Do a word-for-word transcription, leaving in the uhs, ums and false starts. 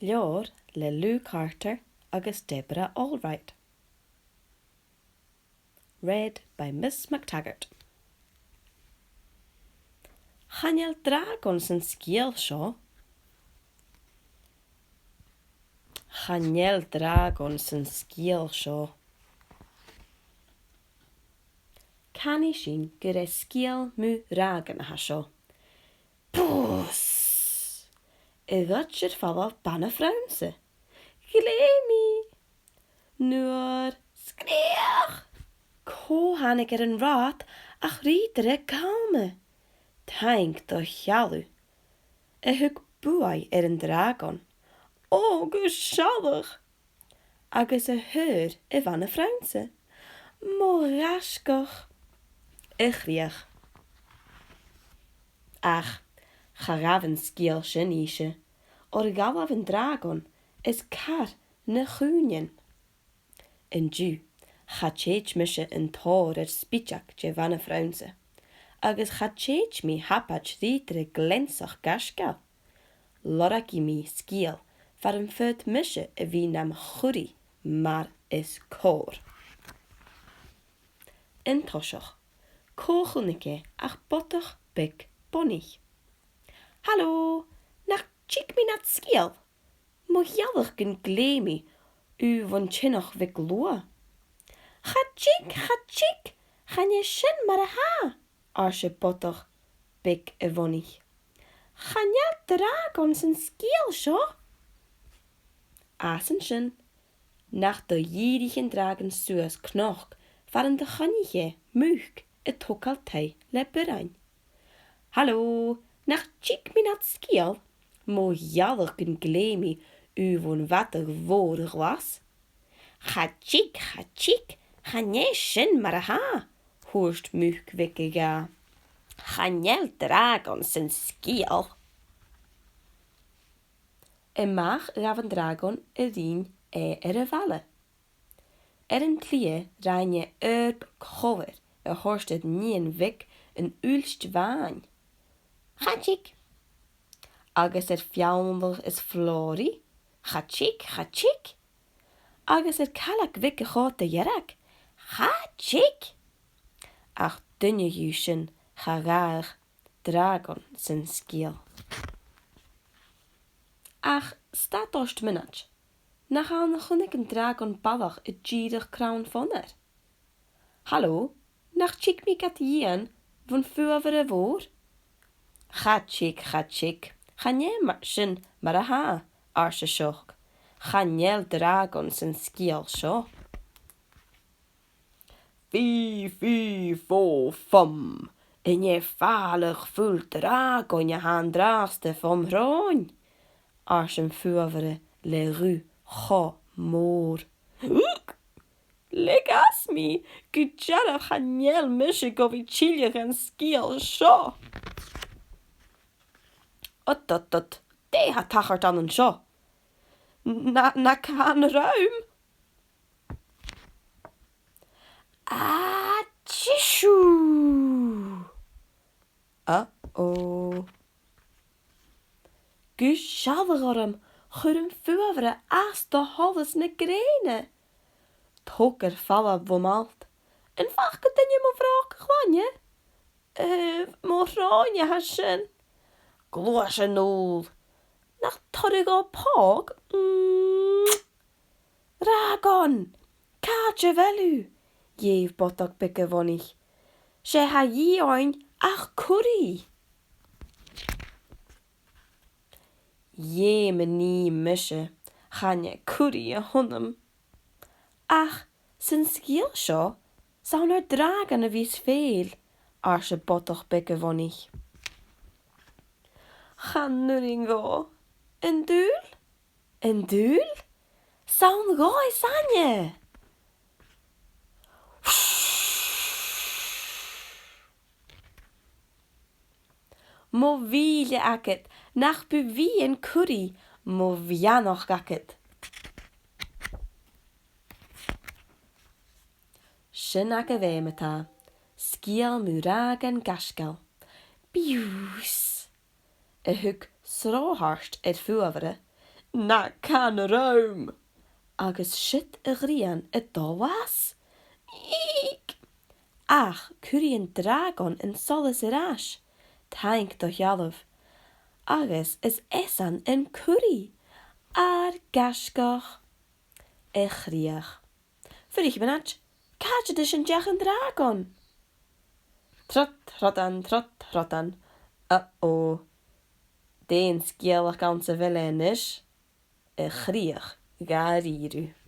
Leabhar le Lou Carter agus Deborah Allwright. Read by Miss McTaggart. Chan eil dràgon san sgeul seo. Chan eil dràgon san sgeul seo. Canaidh sinn gur e sgeul mu dhràgon a tha seo. Pùs! A' ghoid air falbh bana-phrionnsa. Glèim i! Nuair, sgreach! Cò thàinig air an rathad ach rìghdear a' Chàna. Taing do shealladh. A thug buaidh air an dràgon. Ò, gu sealladh! Agus a thuirt a' bhana-phrionnsa, mo ghaisgeach! A chrìoch. Ach cha ghabh an sgeul sin innse, oir dh'fhalbh an dràgon is car na chùinean. An-diugh, cha tèid mise an tòir air spideag de bhana-phrionnsa, agus cha tèid mi shabaid rìghdear a' gleansachd gaisgeil. Lorgaidh mi sgeul far am faod mise a bhith nam churaidh mar is còir. An toiseach, cò chunnaic e ach Bodach Beag Bonnaich. Halò, nach tig mi nad sgeul? Mo ghealladh gun glèidh mi thu bhon teine bheag luath. Cha tig, cha tig, chan e sin mar a tha, arsa Bodach Beag a' Bhonnaich. Chan eil dràgon san sgeul seo. Às an sin, nach do dhìrich an dràgon suas cnoc far an do chunnaic e muc a' togail taigh le biorain. Halò, nach tig mi nad sgeul? Mo ghealladh gun glèidh mi thu bhon mhadadh mhòr ghlas. Cha tig, cha tig, chan e sin mar a tha, thuirt muc bheag a dhà. Chan eil dràgon san sgeul. A-mach ghabh an dràgon a ruighinn e air a' bhalla. Air an t-slighe rinn e oidhirp cobhair a thoirt air nighean bheag an fhuilt bhàin. Cha tig. Agus air feannlagh is flòraidh, cha tig, cha tig. Agus air caileag bheag a chòta dhearg, cha tig. Ach duine dhiubh sin cha ghabhadh dràgon san sgeul. Ach stad ort mionaid, nach ann a chunnaic an dràgon balach a' dìreadh crann fonair? Halò, nach tig mi gad dhìon bhon fhuamhaire mhòr? Cha tig, cha tig, chan e ma-, sin mar a tha, ars an sioc. Chan eil dràgon san sgeul seo. Fì, fì, fò, fum. An e fàileadh fuil dràgoin a th' ann an-dràsta fom shròin? ars am fuamhaire le guth cho mòr. Leig às mi, gu dearbh chan eil mise gu bhith tilleadh dhan sgeul seo. Ut, ut, ut, dè tha tachairt ann an seo? Na, na can rium. Atisiù! Uh-oh. Gu sealladh orm, chuir am fuamhaire às do sholas na grèine. Tog air falbh bhom fhalt. Am faca duine mo bhròg ghlainne? Eh, mo shròin a tha sin. Gluais a-null. Nach toir thu dhomh pòg? Mm. Dràgon! Càit a bheil thu? dh'èigh Bodach Beag a' Bhonaich. 'S e tha dhìth oirnn ach curaidh. Dh'fheumainn mise, chan e curaidh a th' annam. Ach san sgeul seo, 's ann air dràgon a bhios fèill, arsa Bodach Beag a' Bhonaich. Chan urrainn dhomh. An dùil? An dùil? 'S ann dhomh as aithne. Mo mhìle agad, nach bu mhi an curaidh, mo bheannachd agad. Sin agaibh e ma-thà, sgeul mu dhràgon gaisgeil. Biùs! A thug sròthart air fuamhaire, Na can rium! Agus siud a' ghrian a' dol às. Eek! Ach cuiridh an dràgon an solas air ais, taing do shealbh, agus is esan an cuiridh, ar gaisgeach, a' chrìoch. Fuirich mionaid, càit an deach an dràgon? Trot, trotan, trot, trotan. Uh-oh. Dè an sgeulachd anns a bheil e a-nis? A' chrìoch dha-rìribh.